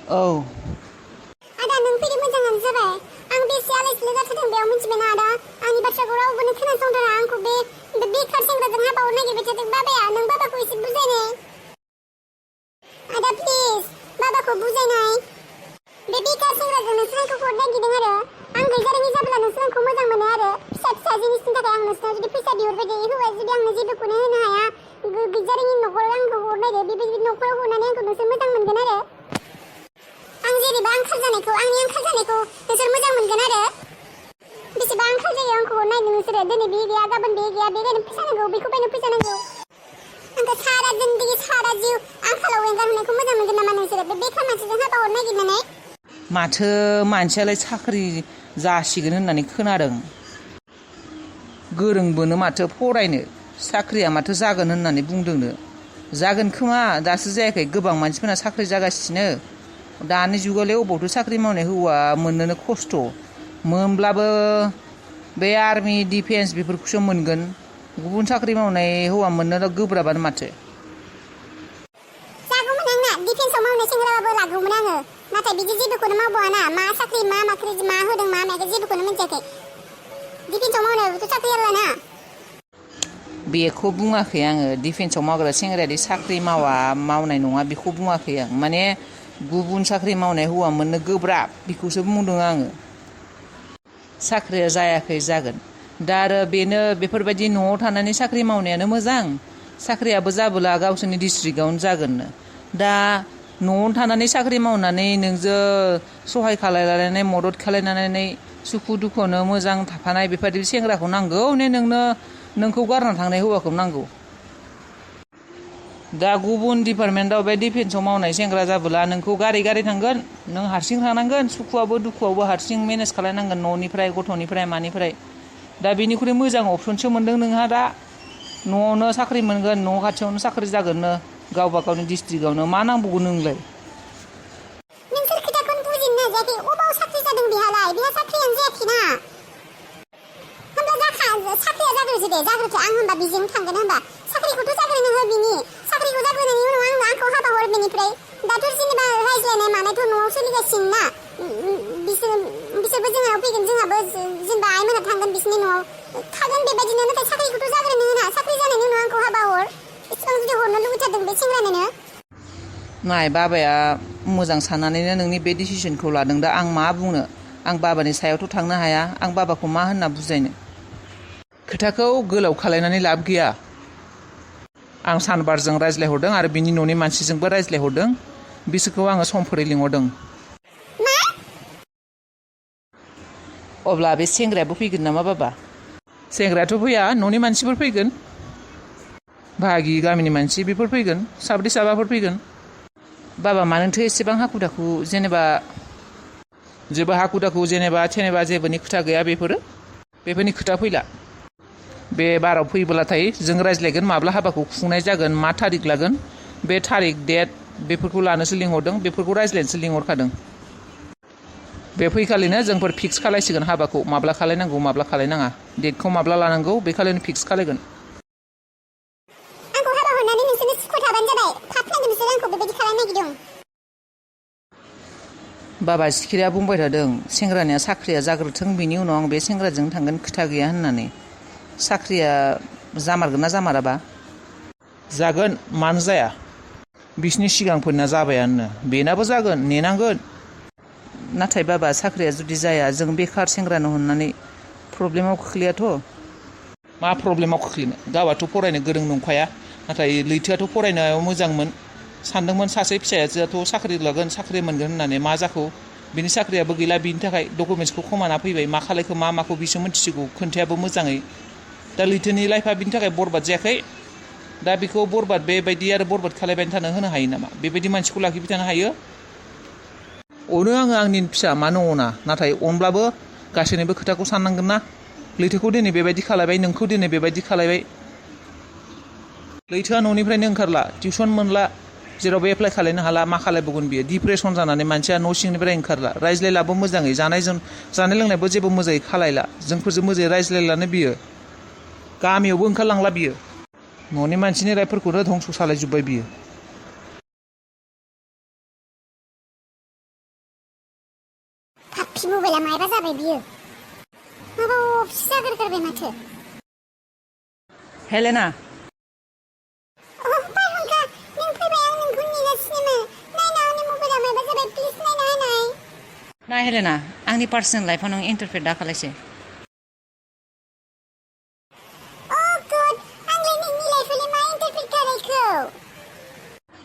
औ आदा नों फैदो मोजाङानो जाबाय आं बेसे आलाय सिलाय जाथारदों बेयाव मिथिबायना आदा आंनि बाथ्राखौ रावबो खोनासंदों आंखौ बे बेखार सेंग्राजों हाबा हरनो नागिरबाय थादों बाबाया नों बाबाखौ एसे बुजायनाय आदा प्लिज बाबाखौ बुजायनाय बे बेखार सेंग्राजों नोंसोर आंखौ हरनो नागिरदों आरो आं गैजारोङै जाब्ला नोंसोर आंखौ मोजां मोनो आरो फिसा फिसा जिनिसनि थाखाय आं नोंसोरनाव जुदि फैसा बिहरबाय थायो हौवाया जुदि आंनो जेबोखौनो होनो हाया गैजारोङै न'खराव आंखौ हरनो नागिरो बेबायदि न'खराव हरनानै आंखौ नोंसोर मोजां मोनगोन आरो आं जेनेबा आंखाल जानायखौ आंनि आंखाल जानायखौ नोंसोर मोजां मोनगोन आरो बेसेबा आंखाल जायो आंखौ हरनो नागिरदों नोंसोरो दिनै बे गैया गाबोन बे गैया बे बायनो फैसा नांगौ बेखौ बायनो फैसा नांगौ आंखौ सारा जिन्दगि सारा जिउ आंखालाव एंगारहोनायखौ मोजां मोनगोन नामा नोंसोरो बे बेखार मानसिजों हाबा हरनो नागिरनानै माथो मानसियालाय साख्रि जासिगोन होननानै खोनादों गोरोंबोनो माथो फरायनो साख्रिया माथो जागोन होननानै बुंदोंनो जागोन खोमा दासो जायाखै गोबां मानसिफोरा साख्रि जागासिनो दानि जुगावलाय अबावथो साख्रि मावनाय हौवा मोननोनो खस्थ' मोनब्लाबो बे आर्मि डिफेन्स बेफोरखौसो मोनगोन गुबुन साख्रि मावनाय हौवा मोननो गोब्राबानो माथो जागौमोन आंना डिफेन्सआव मावनाय सेंग्राबाबो लागौमोन आङो नाथाय बिदि जेबोखौनो मावबावाना मा साख्रि मा होदों मा मायाखै जेबोखौनो मिन्थियाखै डिफेन्सआव मावनायाबोथ' साख्रि आलाना बेखौ बुङाखै आङो डिफेन्सआव मावग्रा सेंग्रायादि साख्रि मावनाय नङा बेखौ बुङाखै आं माने गुबुन साख्रि मावनाय हौवा मोननो गोब्राब बेखौसो बुंदों आङो साख्रिया जायाखै जागोन दा आरो बेनो बेफोरबायदि न'आव थानानै साख्रि मावनायानो मोजां साख्रियाबो जाबोला गावसोरनि डिस्ट्रिक्टआवनो जागोननो दा न'आवनो थानानै साख्रि मावनानै नोंजों सहाय खालायलायनानै मदद खालायनानै सुखु दुखुआवनो मोजां थाफानाय बेफोरबायदि सेंग्राखौ नांगौ नोंखौ गारना थांनाय हौवाखौ नांगौ दा गुबुन डिपार्टमेन्टआव बे डिफेन्सआव मावनाय सेंग्रा जाबोला नोंखौ गारि थांगोन नों हारसिं थांनांगोन सुखुआवबो दुखुआवबो हारसिं मेनेज खालायनांगोन न'निफ्राय गथ'निफ्राय मानिफ्राय दा बेनिख्रुइ मोजां अपसनसो मोनदों नोंहा दा न'आवनो साख्रि मोनगोन न' खाथियावनो साख्रि जागोननो गावबा गावनि डिस्ट्रिक्टआवनो मा नांबावगौ नोंलाय नोंसोर खोथाखौनो बुजिनो नाजायाखै अबाव साख्रि जादों बेहा साख्रियानो जायाखैना होमबा साख्रिया जाग्रोसै दे जाग्रोथो आं होमबा बिजों थांगोन होमबा साख्रिखौथ' जाग्रोनो हो बिनि साख्रिखौ जाग्रोनायनि उनाव आंखौ हाबा हर बेनिफ्राय दाथ' जेनेबा रायज्लायनाय मानायथ' न'आव सोलिगासिनो ना बिसोरबो जोंनाव फैगोन जोंहाबो जेनेबा आइमोना थांगोन बिसोरनि न'आव थागोन बेबायदिनो नाथाय साख्रिखौथ' जाग्रोनो होना साख्रि जानायनि उनाव आंखौ हाबा हर एसेबां जुदि हरनो लुबैथारदों बे सेंग्रानोनो नाय बाबाया मोजां साननानैनो नोंनि बे डिसिसनखौ लादों दा आं मा बुंनो आं बाबानि सायावथ' थांनो हाया आं बाबाखौ मा होनना बुजायनो खोथाखौ गोलाव खालायनानै लाब गैया आं सानबारजों रायज्लायहरदों आरो बिनि न'नि मानसिजोंबो रायज्लायहरदों बिसोरखौ आङो समफोरै लिंहरदों अब्ला बे सेंग्रायाबो फैगोन नामा बाबा सेंग्रायाथ' फैया न'नि मानसिफोर फैगोन भागि गामिनि मानसि बेफोर फैगोन साब्रै साबाफोर फैगोन बाबा मानोथो एसेबां हाखु दाखु जेनेबा जेबोनि खोथा गैया बेफोरनि खोथा फैला बे बाराव फैबोलाथाय जों रायज्लायगोन माब्ला हाबाखौ खुंनाय जागोन मा थारिख लागोन बे थारिख डेट बेफोरखौ लानोसो लिंहरदों बेफोरखौ रायज्लायनोसो लिंहरखादों बे फैखालिनो जोंफोर फिक्स खालायसिगोन हाबाखौ माब्ला खालायनांगौ माब्ला खालायनाङा डेटखौ माब्ला लानांगौ बे खालिनो फिक्स खालायगोन आंखौ हाबा हरनानै नोंसोरनो सुखुआव थाबानो जाबाय थाब नांगौ नोंसोर आंखौ बेबायदि खालामनो नागिरदों बाबा सिखिरिया बुंबाय थादों सेंग्रानिया साख्रिया जाग्रोथों बिनि उनाव आं बे सेंग्राजों थांगोन खोथा गैया होननानै साख्रिया जामारगोन ना जामाराबा जागोन मानो जाया बिसिनि सिगांफोरना जाबायानो बेनाबो जागोन नेनांगोन नाथाय बाबा साख्रिया जुदि जाया जों बेखार सेंग्रानो हरनानै प्रब्लेमाव खोख्लैयाथ' मा प्रब्लेमाव खोख्लैनो गावआथ' फरायनो गोरों नंखाया नाथाय लैथोआथ' फरायनायाव मोजांमोन सानदोंमोन सासे फिसायाथ' साख्रि लागोन साख्रि मोनगोन होननानै मा जाखो बिनि साख्रियाबो गैला बिनि थाखाय डकुमेन्ट्सखौ खोमाना फैबाय मा खालायखो माखौ बिसो मिथिसिगौ खोन्थायाबो मोजाङै दा लैथोनि लाइफआ बिनि थाखाय बरबाद जायाखै दा बेखौ बरबाद बेबायदि आरो बरबाद खालायबाय थानो होनो हायो नामा बेबायदि मानसिखौ लाखिबाय थानो हायो अनो आङो आंनि फिसा मानो अना नाथाय अनब्लाबो गासैनिबो खोथाखौ साननांगोन ना लैथोखौ दिनै बेबायदि खालायबाय नोंखौ दिनै बेबायदि खालायबाय लैथोआ न'निफ्रायनो ओंखारला टिउसन मोनला जेरावबो एप्लाइ खालायनो हाला मा खालायबावगोन बियो डिप्रेसन जानानै मानसिया न' सिंनिफ्राय ओंखारला रायज्लायलाबो मोजाङै जानाय लोंनायबो जेबो मोजाङै खालायला जोंफोरजों मोजाङै रायज्लायलानो बियो गामियावबो ओंखारलांला बियो न'नि मानसिनि रायफोरखौनो धंस' सालायजोब्बाय बियो बाफि मबाइला मायबा जाबाय बियो माबा अफिस जाग्रोगारबाय माथो हेलेना बारहुंखा नों फैबाय आं नोंखौ नेगासिनोमोन नायना आंनि मबाइला मायबा जाबाय प्लिज नायना होनाय ना हेलेना आंनि पार्सनेल लाइफआव नों इन्टारफेयर दा खालायसै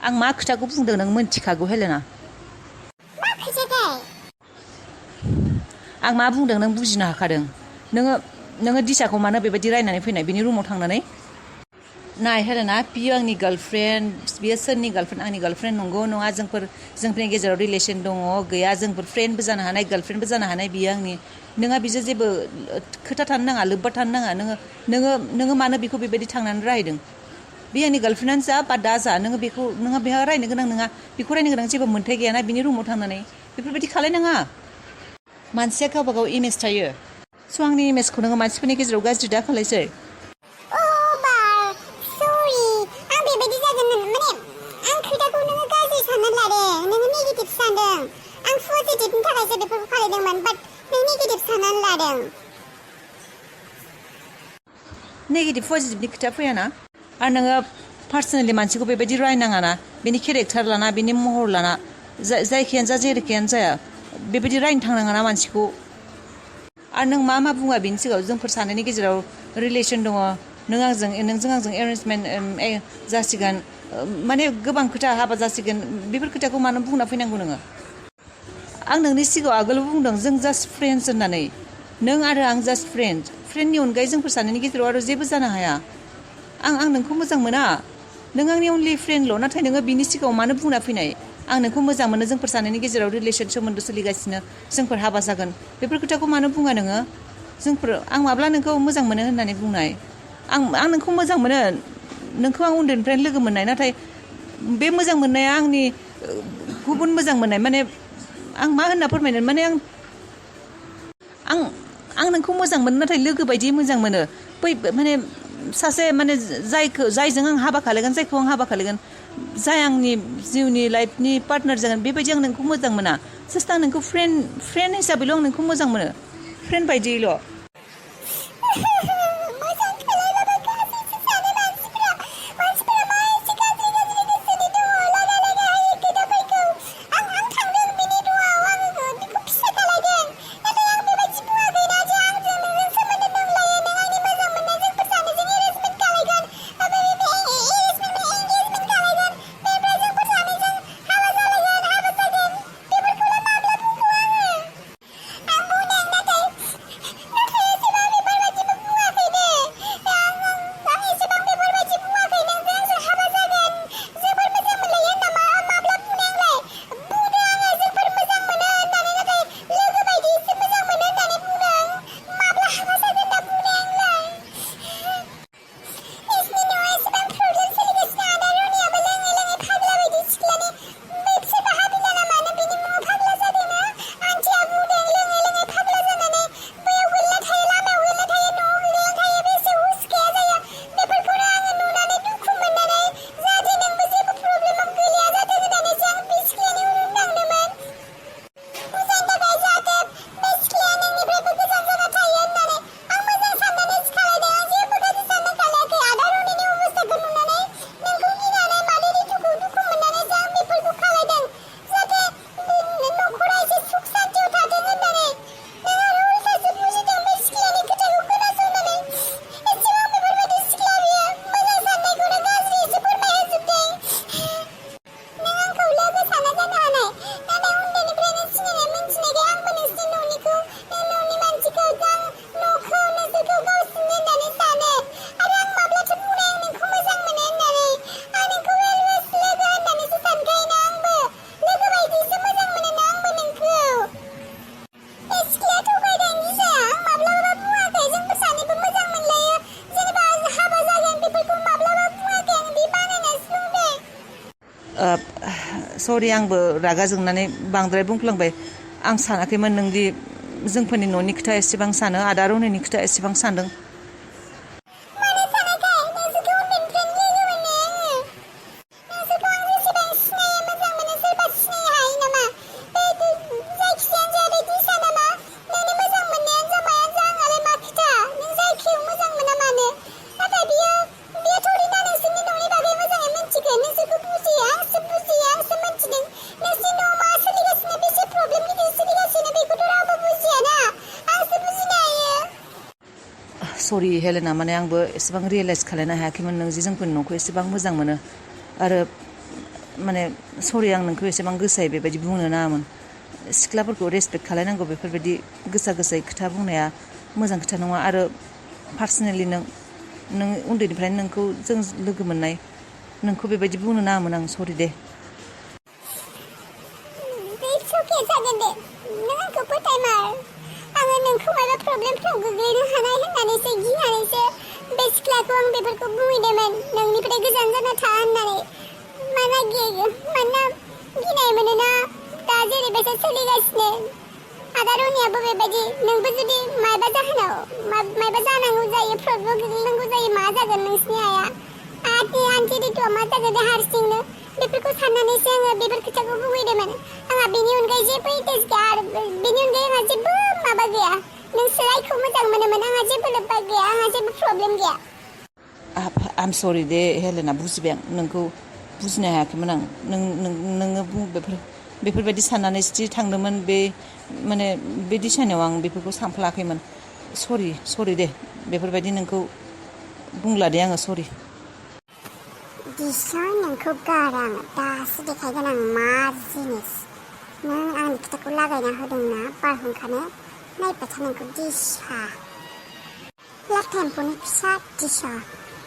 आं मा खोथाखौ बुंदों नों मोनथिखागौ हेलेना मा खोथाथाय आं मा बुंदों नों बुजिनो हाखादों नोङो दिसाखौ मानो बेबायदि रायनानै फैनाय बिनि रुमाव थांनानै नाय हेलेना बियो आंनि गार्लफ्रेन्ड बियो सोरनि गार्लफ्रेन्ड आंनि गार्लफ्रेन्ड नंगौ नङा जोंफोरनि गेजेराव रिलेसन दङ गैया जोंफोर फ्रेन्डबो जानो हानाय गार्लफ्रेन्डबो जानो हानाय बियो आंनि नोंहा बिजों जेबो खोथा थानो नाङा लोब्बा थानो नाङा नोङो मानो बेखौ बेबायदि थांनानै रायदों बे आंनि गार्लफ्रेन्डआनो जा बा दा जा नोंहा बेहा रायनो गोनां नङा बेखौ रायनो गोनां जेबो मोन्थाय गैयाना बिनि रुमाव थांनानै बेफोरबायदि खालायनाङा मानसिया गावबा गाव इमेज थायो स' आंनि इमेजखौ नोङो मानसिफोरनि गेजेराव गाज्रि दा खालायसै आं बेबायदि जागोन माने आं खोथाखौ नोङो गाज्रि साननानै लादों नोङो नेगेटिभ सानदों आं पजिटिभनि थाखायसो बेफोरखौ खालायदोंमोन बाट नों नेगेटिभ साननानै लादों नेगेटिभ पजिटिभनि खोथा फैयाना आरो नोङो पार्सनेलि मानसिखौ बेबायदि रायनाङा ना बेनि केरेक्टार लाना बेनि महर लाना जायखियानो जा जेरैखियानो जाया बेबायदि रायनो थांनाङा ना मानसिखौ आरो नों मा बुङा बेनि सिगाङाव जोंफोर सानैनि गेजेराव रिलेसन दङ नोंजों आंजों एरेन्जमेन्ट जासिगोन माने गोबां खोथा हाबा जासिगोन बेफोर खोथाखौ मानो बुंना फैनांगौ नोङो आं नोंनि सिगाङाव आगोलाव बुंदों जों जास्ट फ्रेन्डस होननानै नों आरो आं जास्ट फ्रेन्डनि अनगायै जोंफोर सानैनि गेजेराव आरो जेबो जानो हाया आं नोंखौ मोजां मोना नों आंनि अनलि फ्रेन्डल' नाथाय नोङो बिनि सिगाङाव मानो बुंना फैनाय आं नोंखौ मोजां मोनो जोंफोर सानैनि गेजेराव रिलेसन सोमोन्दो सोलिगासिनो जोंफोर हाबा जागोन बेफोर खोथाखौ मानो बुङा नोङो आं माब्ला नोंखौ मोजां मोनो होननानै बुंनाय आं नोंखौ मोजां मोनो नोंखौ आं उन्दैनिफ्रायनो लोगो मोननाय नाथाय बे मोजां मोननाया आंनि गुबुन मोजां मोननाय माने आं मा होनना फोरमायनो माने आं नोंखौ मोजां मोनो नाथाय लोगो बायदि मोजां मोनो बै माने सासे माने जायजों आं हाबा खालायगोन जायखौ आं हाबा खालायगोन जाय आंनि जिउनि लाइफनि पार्टनार जागोन बेबायदि आं नोंखौ मोजां मोना जास्ट आं नोंखौ फ्रेन्ड हिसाबैल' आं नोंखौ मोजां मोनो फ्रेन्ड बायदियैल' सरि आंबो रागा जोंनानै बांद्राय बुंफ्लांबाय आं सानाखैमोन नोंदि जोंफोरनि न'नि खोथा एसेबां सानो आदा रनैनि खोथा एसेबां सानदों सरि हेलेना माने आंबो एसेबां रियेलाइज खालायनो हायाखैमोन नों जि जोंफोरनि न'खौ एसेबां मोजां मोनो आरो माने सरि आं नोंखौ एसेबां गोसायै बेबायदि बुंनो नाङामोन सिख्लाफोरखौ रेसपेक्ट खालायनांगौ बेफोरबायदि गोसा गोसायै खोथा बुंनाया मोजां खोथा नङा आरो पार्सनेलि नों उन्दैनिफ्रायनो नोंखौ जों लोगो मोननाय नोंखौ बेबायदि बुंनो नाङामोन आं सरि दे इट्स अके जागोन दे नों आंखौ फोथायमार आङो नोंखौ माबा प्रब्लेमफ्राव गोग्लैनो हानाय होननानैसो गिनानैसो बे सिख्लाखौ आं बेफोरखौ बुंहैदोंमोन नोंनिफ्राय गोजान जाना था होननानै मानोना गिनाय मोनोना दा जेरैबायदि सोलिगासिनो आदा रनियाबो बेबायदि नोंबो जुदि माबा जाहोनाव माबा जानांगौ जायो प्रब्लेम गोग्लैनांगौ जायो मा जागोन नोंसिनि आन्टी रितुआ मा जागोन हारसिंनो बेफोरखौ साननानैसो आङो बेफोर खोथाखौ बुंहैदोंमोन आंहा बेनि अनगायै जेबो इन्टारेस्ट गैया आरो बेनि अनगायै आंहा जेबो माबा गैया नोंसोर आइखौ मोजां मोनोमोन आंहा जेबो लोब्बा गैया आंहा जेबो प्रब्लेम गैया आम सरि दे हेलेना बुजिबाय आं नोंखौ बुजिनो हायाखैमोन आं नोङो बेफोरबायदि साननानै जुदि थांदोंमोन बे माने बे दिसानायाव आं बेफोरखौ सानफ्लाङाखैमोन सरि दे बेफोरबायदि नोंखौ बुंला दे आङो सरि दिसा नोंखौ गारा आङो दासो देखायगोन आं मा जिनिस नों आंनि खोथाखौ लागायना होदोंना बारहुंखानो नायबाय था नोंखौ दिसा लाथा एम्फौनि फिसा दिसा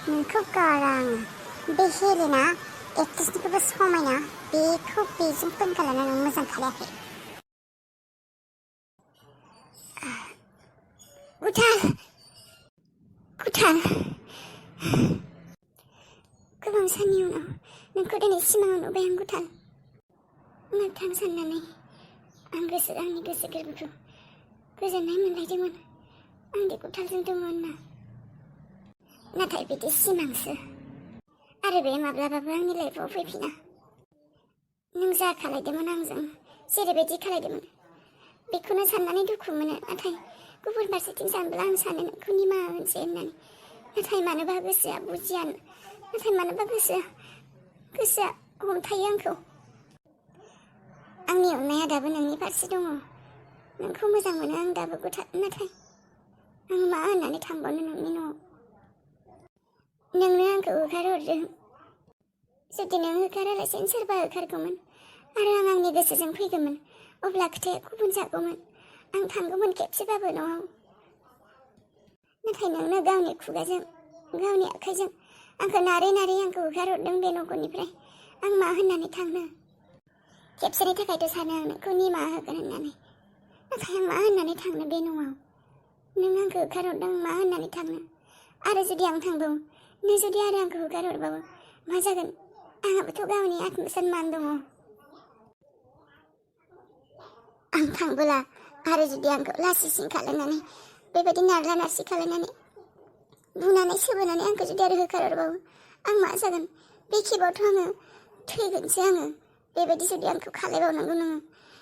नोंखौ गारा आङो बे हेलेना एक्ट्रेसनिखौबो समायना बेखौ बेजों फोन खालामना नों मोजां खालायाखै गुथाल गोबां साननि उनाव नोंखौ दिनै सिमाङाव नुबाय आं गुथाल मोगथां साननानै आंनि गोसो गोरबोखौ गोजोननाय मोनलायदोंमोन आं दे गुथालजों दङ होनना नाथाय बिदि सिमांसो आरो बे माब्लाबाबो आंनि लाइफआव फैफिना नों जा खालायदोंमोन आंजों जेरैबायदि खालायदोंमोन बेखौनो साननानै दुखु मोनो नाथाय गुबुन फारसेथिं सानब्ला आं सानो नोंखौ निमाहा होनसै होननानै नाथाय मानोबा गोसोआ बुजिया नाथाय मानोबा गोसोआ हमथायो आंखौ आंनि अननाया दाबो नोंनि फारसे दङ नोंखौ मोजां मोनो आं दाबो गुथाल नाथाय आं मा होननानै थांबावनो नोंनि न'आव नोंनो आंखौ होखारहरदों जुदि नों होखारालासेनो सोरबा होखारगौमोन आरो आं आंनि गोसोजों फैगौमोन अब्ला खोथाया गुबुन जागौमोन आं थांगौमोन खेबसेबाबो न'आव नाथाय नोंनो गावनि खुगाजों गावनि आखाइजों आंखौ नारै आंखौ होखारहरदों बे न'खरनिफ्राय आं मा होननानै थांनो खेबसेनि थाखायथ' सानो आं नोंखौ निमाहा होगोन होननानै नाथाय आं मा होननानै थांनो बे न'आव नों आंखौ होखारहरदों मा होननानै थांनो आरो जुदि आं थांबावो नों जुदि आरो आंखौ होखारहरबावो मा जागोन आंहाबोथ' गावनि आत्मसन्मान दङ आं थांबोला आरो जुदि आंखौ लासिसिं खालामनानै बेबायदि नारला नारसि खालामनानै बुनानै सोबोनानै आंखौ जुदि आरो होखारहरबावो आं मा जागोन बे खेबावथ' आङो थैगोनसो आङो बेबायदि जुदि आंखौ खालायबावनांगौ नोङो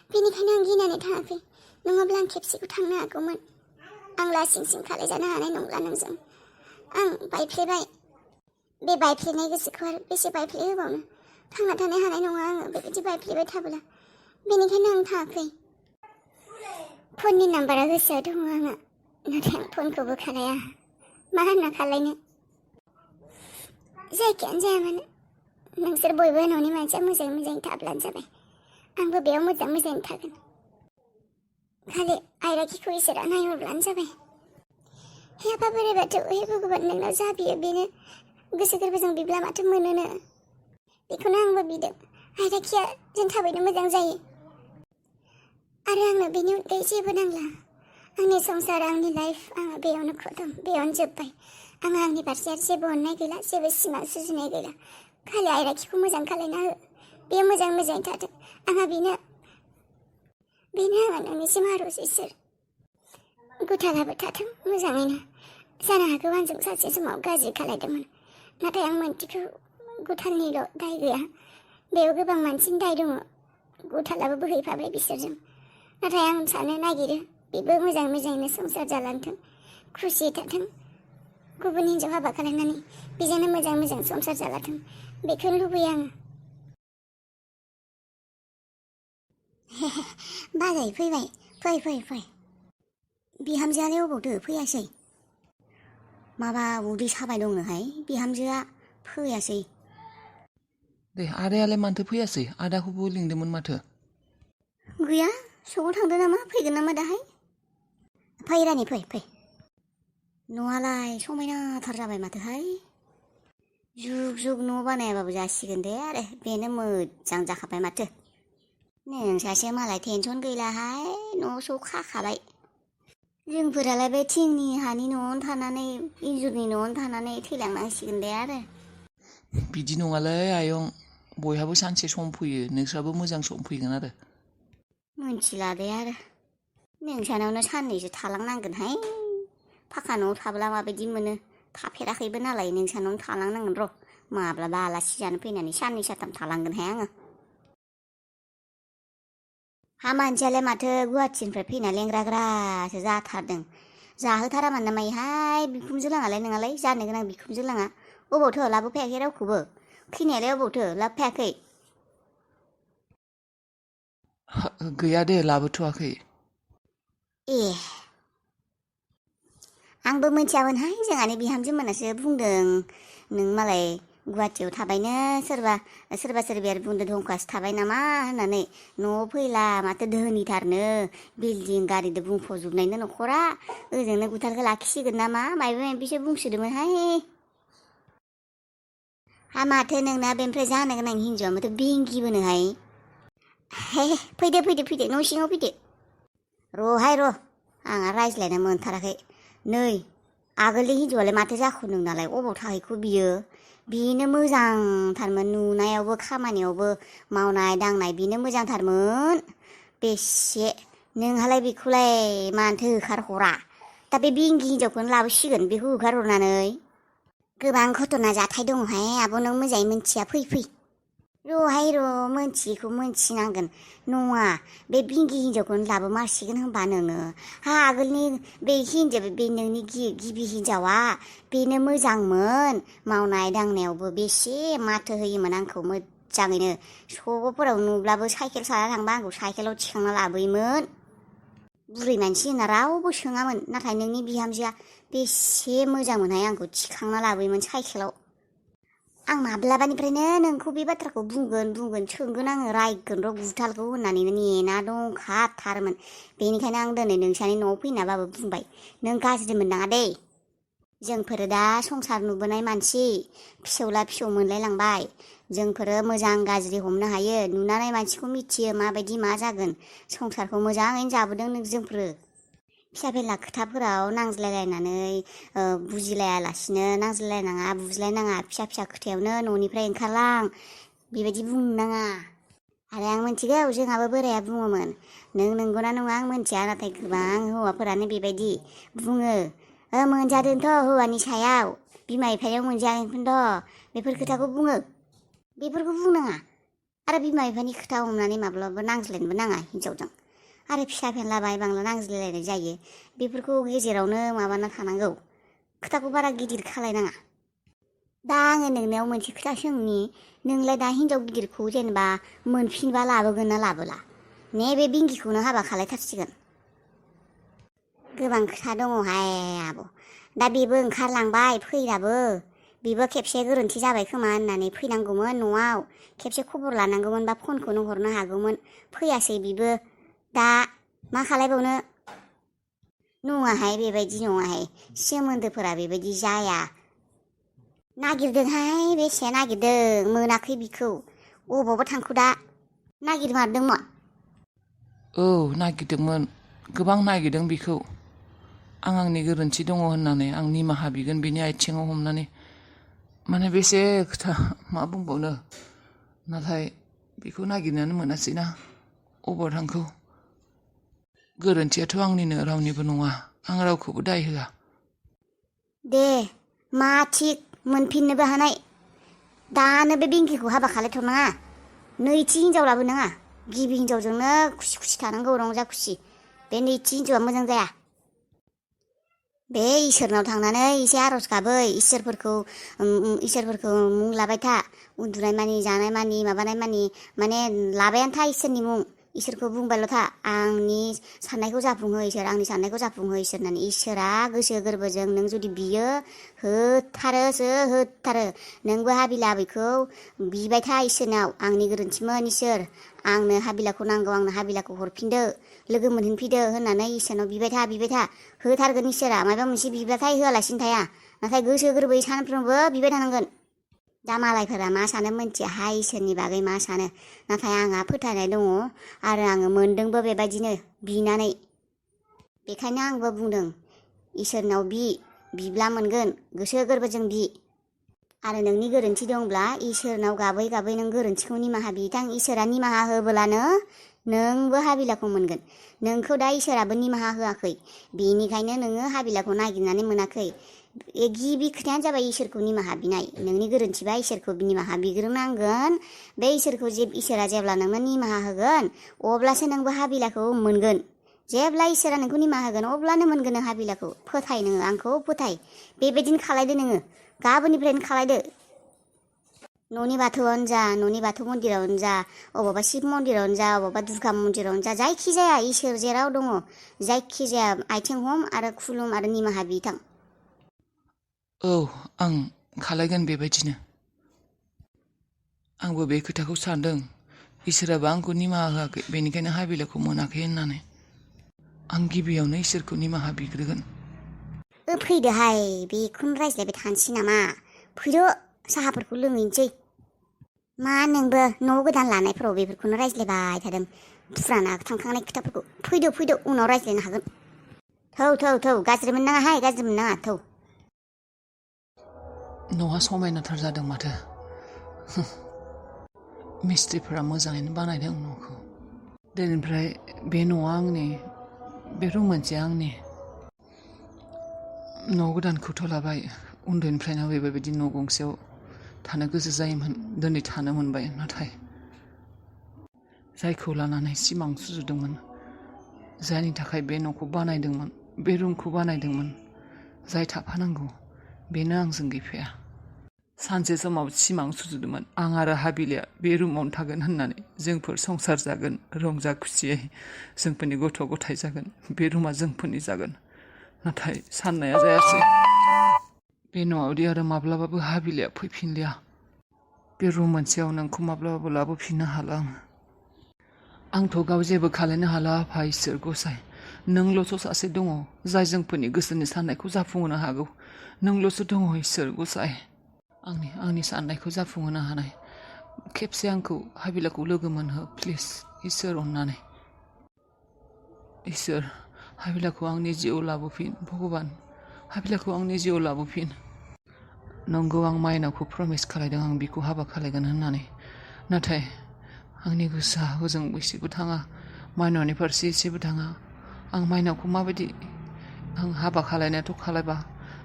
बेनिखायनो आं गिनानै थाङाखै नङाब्ला आं खेबसेखौ थांनो हागौमोन आं लासिंसिं खालायजानो हानाय नंला नोंजों आं बायफ्लेबाय बे बायफ्लेनाय गोसोखौ आरो बेसे बायफ्ले होबावनो थांना थानो हानाय नङा आङो बेबायदि बायफ्लेबाय थाब्ला बेनिखायनो आं थाङाखै फननि नाम्बारा गोसोआव दङ आंहा नाथाय आं फनखौबो खालाया मा होनना खालायनो जायखियानो जाया मानो नोंसोर बयबो न'नि मानसिया मोजाङै थाब्लानो जाबाय आंबो बेयाव मोजाङै थागोन खालि आइराखिखौ इसोरा नायहरब्लानो जाबाय हे आफा बोराइ बाथौ हे भगबान नोंनाव जा बियो बेनो गोसो गोरबोजों बिब्ला माथो मोनोनो बेखौनो आंबो बिदों आइराखिया जों थाबैनो मोजां जायो आरो आंनो बेनि अनगायै जेबो नांला आंनि संसार आंनि लाइफ आङो बेयावनो खतम बेयावनो जोब्बाय आङो आंनि फारसे आरो जेबो अननाय गैला जेबो सिमां सुजुनाय गैला खालि आइराखिखौ मोजां खालायना हो बेयो मोजाङै थाथों आंहा बेनो आङो नोंनिसिम आर'ज इसोर गुथालाबो थाथों मोजाङैनो जानो हागौ आंजों सानसे समाव गाज्रि खालायदोंमोन नाथाय आं मोनथिगौ गुथालनिल' दाय गैया बेयाव गोबां मानसिनि दाय दङ गुथालाबो बोहैफाबाय बिसोरजों नाथाय आं सानो नागिरो बेबो मोजाङैनो संसार जालांथों खुसि थाथों गुबुन हिन्जाव हाबा खालामनानै बेजोंनो मोजां संसार जालाथों बेखौनो लुबैयो आङो बाजै फैबाय फै बिहामजोआलाय अबावथो फैयासै माबा उदै साबाय दंनोहाय बिहामजोआ फैयासै। दे आदायालाय मानोथो फैयासै? आदाखौबो लिंदोंमोन माथो। गैया सकाव थांदो नामा, फैगोन नामा दाहाय। फै रानि फै। न'आलाय समायनाथार जाबाय माथोहाय। जुग न' बानायाबाबो जासिगोन दे आरो बेनो मोजां जाखाबाय माथो। नोंसासो मालाय टेनसन गैलाहाय, न' स' खाखाबाय। जोंफोरालाय बे थिंनि हानि न'आवनो थानानै इन्जुरनि न'आवनो थानानै थैलांनांसिगोन दे आरो। बिदि नङालै आयं, बयहाबो सानसे सम फैयो, नोंस्राबो मोजां सम फैगोन आरो। मोनथिला दे आरो नोंसानावनो साननैसो थालांनांगोनहाय। फाखा न'आव थाब्ला माबायदि मोनो, थाफेराखैबो नालाय नोंसानावनो थालांनांगोन र'। माब्लाबा आलासि जानो फैनानै साननै सानथाम थालांगोनहाय आङो। हा मानसियालाय माथो गुवाहाटिनिफ्राय फैना लेंग्राग्रासो जाथारदों। जाहोथारामोन नामायोहाय बिखुनजो लाङालाय नोङालाय, जानो गोनां बिखुनजो लाङा। अबावथो लाबोफायाखै रावखौबो? फैनायालाय अबावथो लाबोफायाखै? गैया दे, लाबोथ'वाखै। ए आंबो मिथियामोनहाय, जोंहानि बिहामजो मोनासो बुंदों नों मालाय गुवाहाटियाव थाबायनो सोरबा सोरबाया बुंदों धंखासो थाबाय नामा होननानै। न'आव फैला माथो धोनिथारनो, बिल्डिं गारिजों बुंफबजोबनायनो न'खरा, ओजोंनो गुथालखौ लाखिसिगोन नामा मायबा मायबिसो बुंसोदोंमोनहाय। हा माथो नोंना बेनिफ्राय जानो गोनां हिन्जावआ माथो बेंगिबोनोहाय। हे फैदो न' सिङाव फैदो। र'हाय र', आंहा रायज्लायनो मोनथाराखै। नै आगोलनि हिन्जावआलाय माथो जाखो नोंनालाय, अबाव थाहैखो बियो? बेनो मोजांथारमोन, नुनायावबो खामानियावबो मावनाय दांनाय बेनो मोजांथारमोन। बेसे नोंहालाय बेखौलाय मानोथो होखारहरा? दा बे बेंगि हिन्जावखौनो लाबोसिगोन, बेखौ होखारहरनानै। गोबां घटना जाथाय दङहाय आब', नों मोजाङै मिन्थिया, फै। र'हाय र', मोनथियैखौ मोनथिनांगोन। नङा बे बेंगि हिन्जावखौनो लाबोमारसिगोन होनबा नोङो। हा आगोलनि बे हिन्जाव, बे नोंनि गिबि हिन्जावा बेनो मोजांमोन, मावनाय दांनायावबो बेसे माथो होयोमोन आंखौ मोजाङैनो। सकफोराव नुब्लाबो साइकेल साना थांबा आंखौ साइकेलाव थिखांना लाबोयोमोन। बुरै मानसि होनना रावबो सोङामोन, नाथाय नोंनि बिहामजोआ बेसे मोजां मोनहाय, आंखौ थिखांना लाबोयोमोन साइकेलाव। आं माब्लाबानिफ्रायनो नोंखौ बे बाथ्राखौ बुंगोन सोंगोन, आङो रायगोन र' गुथालखौ होननानैनो नेना दंखाथारमोन। बेनिखायनो आं दिनै नोंसानि न'आव फैनाबाबो बुंबाय, नों गाज्रि मोननाङा दे। जोंफोरो दा संसार नुबोनाय मानसि, फिसौला फिसौ मोनलायलांबाय। जोंफोरो मोजां गाज्रि हमनो हायो, नुनानै मानसिखौ मिथियो माबायदि मा जागोन। संसारखौ मोजाङैनो जाबोदों जोंफोरो। फिसा फेनला खोथाफोराव नांज्लायलायनानै बुजिलायालासिनो, नांज्लायनाङा बुज्लायनाङा, फिसा खोथायावनो न'निफ्राय ओंखारलां, बेबायदि बुंनो नाङा। आरो आं मिथिगौ जोंहाबो बोराया बुङोमोन, नों नंगौना नङा आं मिथिया, नाथाय गोबां हौवाफोरानो बेबायदि बुङो। मोनजादोंथ' हौवानि सायाव, बिमा बिफायाव मोनजागोनथ', बेफोर खोथाखौ बुङो। बेफोरखौ बुंनाङा। आरो बिमा बिफानि खोथा हमनानै माब्लाबाबो नांज्लायनोबो नाङा हिन्जावजों। आरो फिसा फेनला बाय बांला नांज्लायलायनाय जायो, बेफोरखौ गेजेरावनो माबाना थानांगौ। खोथाखौ बारा गिदिर खालायनाङा। दा आङो नोंनाव मोनसे खोथा सोंनि, नोंलाय दा हिन्जाव गिदिरखौ जेनेबा मोनफिनबा लाबोगोन ना लाबोला? ने बे बेंगिखौनो हाबा खालायथारसिगोन? गोबां खोथा दङहाय आब'। दा बेबो ओंखारलांबाय फैलाबो, बेबो खेबसे गोरोन्थि जाबाय खोमा होननानै फैनांगौमोन न'आव, खेबसे खबर लानांगौमोन बा फनखौनो हरनो हागौमोन, फैयासै बेबो। दा मा खालायबावनो? नङाहाय बेबायदि नङाहाय, सोमोन्दोफोरा बेबायदि जाया। नागिरदोंहाय, बेसे नागिरदों, मोनाखै बिखौ। अबावबा थांखो दा? नागिरमारदोंमोन? औ नागिरदोंमोन, गोबां नागिरदों बिखौ। आं आंनि गोरोन्थि दङ होननानै आं निमाहा बिगोन बिनि आथिङाव हमनानै। माने बेसे खोथा मा बुंबावनो, नाथाय बेखौ नागिरनानै मोनासैना, अबाव थांखो? गोरोन्थियाथ' आंनिनो, रावनिबो नङा, आं रावखौबो दाय होआ। दे मा थिग, मोनफिननोबो हानाय। दानो बे बेंगिखौ हाबा खालायथ'नाङा, नैथि हिन्जाव लाबोनाङा। गिबि हिन्जावजोंनो खुसि थानांगौ, रंजा खुसि। बे नैथि हिन्जावआ मोजां जाया। बे इसोरनाव थांनानै एसे आर'ज गाबै, इसोरफोरखौ मुं लाबाय था। उन्दुनाय मानि, जानाय मानि, माबानाय मानि, माने लाबायानो था इसोरनि मुं। इसोरखौ बुंबायल' था आंनि साननायखौ जाफुंहो इसोर आंनि साननायखौ जाफुंहो इसोर होननानै इसोरा गोसो गोरबोजों नों जुदि बियो होथारो नोंबो हाबिला आबैखौ बिबाय था इसोरनाव आंनि गोरोन्थिमोन इसोर आंनो हाबिलाखौ नांगौ आंनो हाबिलाखौ हरफिनदो लोगो मोनहैफिनदो होननानै इसोरनाव बिबाय था होथारगोन इसोरा माबा मोनसे बिबाथाय होआलासिनो थाया नाथाय गोसो गोरबोयै सानफ्रोमबो बिबाय थानांगोन दा मालायफोरा मा सानो मोनथियाहाय इसोरनि बागै मा सानो नाथाय आंहा फोथायनाय दङ आरो आङो मोनदोंबो बेबायदिनो बिनानै बेखायनो आंबो बुंदों इसोरनाव बिब्ला मोनगोन गोसो गोरबोजों बि आरो नोंनि गोरोन्थि दंब्ला इसोरनाव गाबै गाबै नों गोरोन्थिखौ निमाहा बिथां इसोरा निमाहा होबोलानो नोंबो हाबिलाखौ मोनगोन नोंखौ दा इसोराबो निमाहा होआखै बेनिखायनो नोङो हाबिलाखौ नागिरनानै मोनाखै गिबि खोथायानो जाबाय इसोरखौ निमाहा बिनाय नोंनि गोरोन्थिबा इसोरखौ निमाहा बिग्रोनांगोन बे इसोरा जेब्ला नोंनो निमाहा होगोन अब्लासो नोंबो हाबिलाखौ मोनगोन जेब्ला इसोरा नोंखौ निमाहा होगोन अब्लानो मोनगोन नों हाबिलाखौ फोथाय नोङो आंखौ फोथाय बेबायदिनो खालायदो नोङो गाबोननिफ्रायनो खालायदो न'नि बाथौआवनो जा न'नि बाथौ मन्दिरावनो जा अबावबा शिब मन्दिरावनो जा अबावबा दुर्गा मन्दिरावनो जा जायखिजाया इसोर जेराव दङ जायखिजाया आथिं हम आरो खुलुम आरो निमाहा बिथां औ आं खालायगोन बेबायदिनो आंबो बे खोथाखौ सानदों इसोराबो आंखौ निमाहा होआखै बेनिखायनो हाबिलाखौ मोनाखै होननानै आं गिबियावनो इसोरखौ निमाहा बिग्रोगोन फैदोहाय बेखौनो रायज्लायबाय थानोसै नामा फैदो साहाफोरखौ लोंहैनोसै मा नोंबो न' गोदान लानायफोराव बेफोरखौनो रायज्लायबाय थादों फुराना थांखांनाय खोथाफोरखौ फैदो उनाव रायज्लायनो हागोन थौ गाज्रि मोननाङा थौ न'आ समायनाथार जादों माथो मिस्ट्रिफोरा मोजाङैनो बानायदों न'खौ दिनैनिफ्राय बे न'आ आंनि बे रुम मोनसेया आंनि न' गोदानखौथ' लाबाय उन्दैनिफ्रायनो बेबायदि न' गंसेयाव थानो गोसो जायोमोन दिनै थानो मोनबाय नाथाय जायखौ लानानै सिमां सुजुदोंमोन जायनि थाखाय बे न'खौ बानायदोंमोन बे रुमखौ बानायदोंमोन जाय थाफानांगौ बेनो आंजों गैफाया सानसे समाव सिमां सुजुदोंमोन आं आरो हाबिलाया बे रुमावनो थागोन होननानै जोंफोर संसार जागोन रंजा खुसियै जोंफोरनि गथ' गथाय जागोन बे रुमा जोंफोरनि जागोन नाथाय साननाया जायासै बे न'आवदि आरो माब्लाबाबो हाबिलाया फैफिनलिया बे रुम मोनसेयाव नोंखौ माब्लाबाबो लाबोफिननो हाला आंथ' गाव जेबो खालायनो हाला आफा इसोर गसाय नोंल'सो सासे दङ जाय जोंफोरनि गोसोनि साननायखौ जाफुंहोनो हागौ नोंल'सो दङ इसोर गसाय आंनि साननायखौ जाफुंहोनो हानाय खेबसे आंखौ हाबिलाखौ लोगो मोनहो प्लिज इसोर अननानै इसोर हाबिलाखौ आंनि जिउआव लाबोफिन भगबान हाबिलाखौ आंनि जिउआव लाबोफिन नंगौ आं माइनावखौ प्रमिस खालायदों आं बिखौ हाबा खालायगोन होननानै नाथाय आंनि गोसोआ हजों एसेबो थाङा माइनावनि फारसे एसेबो थाङा आं माइनावखौ माबायदि आं हाबा खालायनायाथ' खालायबा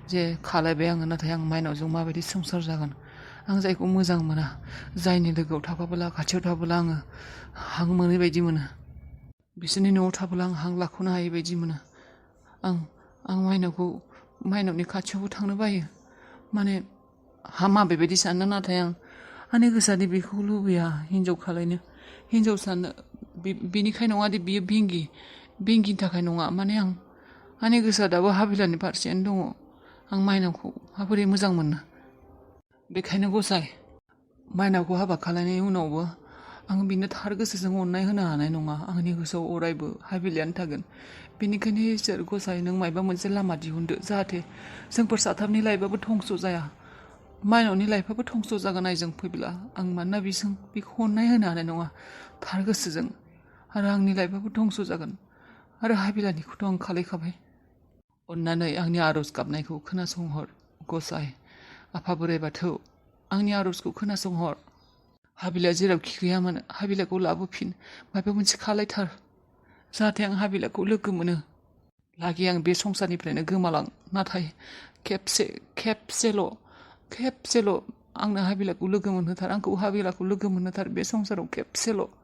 जे खालायबाय आङो नाथाय आं माइनावजों माबायदि संसार जागोन आं जायखौ मोजां मोना जायनि लोगोआव थाफाबोला खाथियाव थाबोला आङो हां मोनै बायदि मोनो बिसोरनि न'आव थाबोला आं हां लाख'नो हायै बायदि मोनो आं माइनावनि खाथियावबो थांनो बायो माने हामा बेबायदि सानो नाथाय आंनि गोसोआदि बेखौ लुबैया हिनजाव खालायनो हिनजाव सानो बेनिखाय नङा दि बियो बेंगिनि थाखाय नङा माने आंनि गोसोआ दाबो हाबिलानि फारसेयानो दङ आं माइनावखौ माबोरै मोजां मोनो बेखायनो गसाय माइनावखौ हाबा खालायनायनि उनावबो आं बिनो थार गोसोजों अननाय होनो हानाय नङा आंनि गोसोआव अरायबो हाबिलायानो थागोन बेनिखायनो इसोर गसाय नों मायबा मोनसे लामा दिहुनदो जाहाथे जोंफोर साथामनि लाइफआबो धंस' जाया माइनावनि लाइफआबो धंस' जागोन आइजों फैब्ला आं मानोना बेखौ अननाय होनो हानाय नङा थार गोसोजों आरो आंनि लाइफआबो धंस' जागोन आरो हाबिलानिखौथ' आं खालायखाबाय अननानै आंनि आर'ज गाबनायखौ खोनासंहर गसाय आफा बोराइ बाथौ आंनि आर'जखौ खोनासंहर हाबिलाया जेरावखि गैया मानो हाबिलाखौ लाबोफिन माबा मोनसे खालायथार जाहाथे आं हाबिलाखौ लोगो मोनो लागि आं बे संसारनिफ्रायनो गोमालां नाथाय खेबसेल' आंनो हाबिलाखौ लोगो मोनहोथार आंखौ हाबिलाखौ लोगो मोनहोथार बे संसाराव खेबसेल'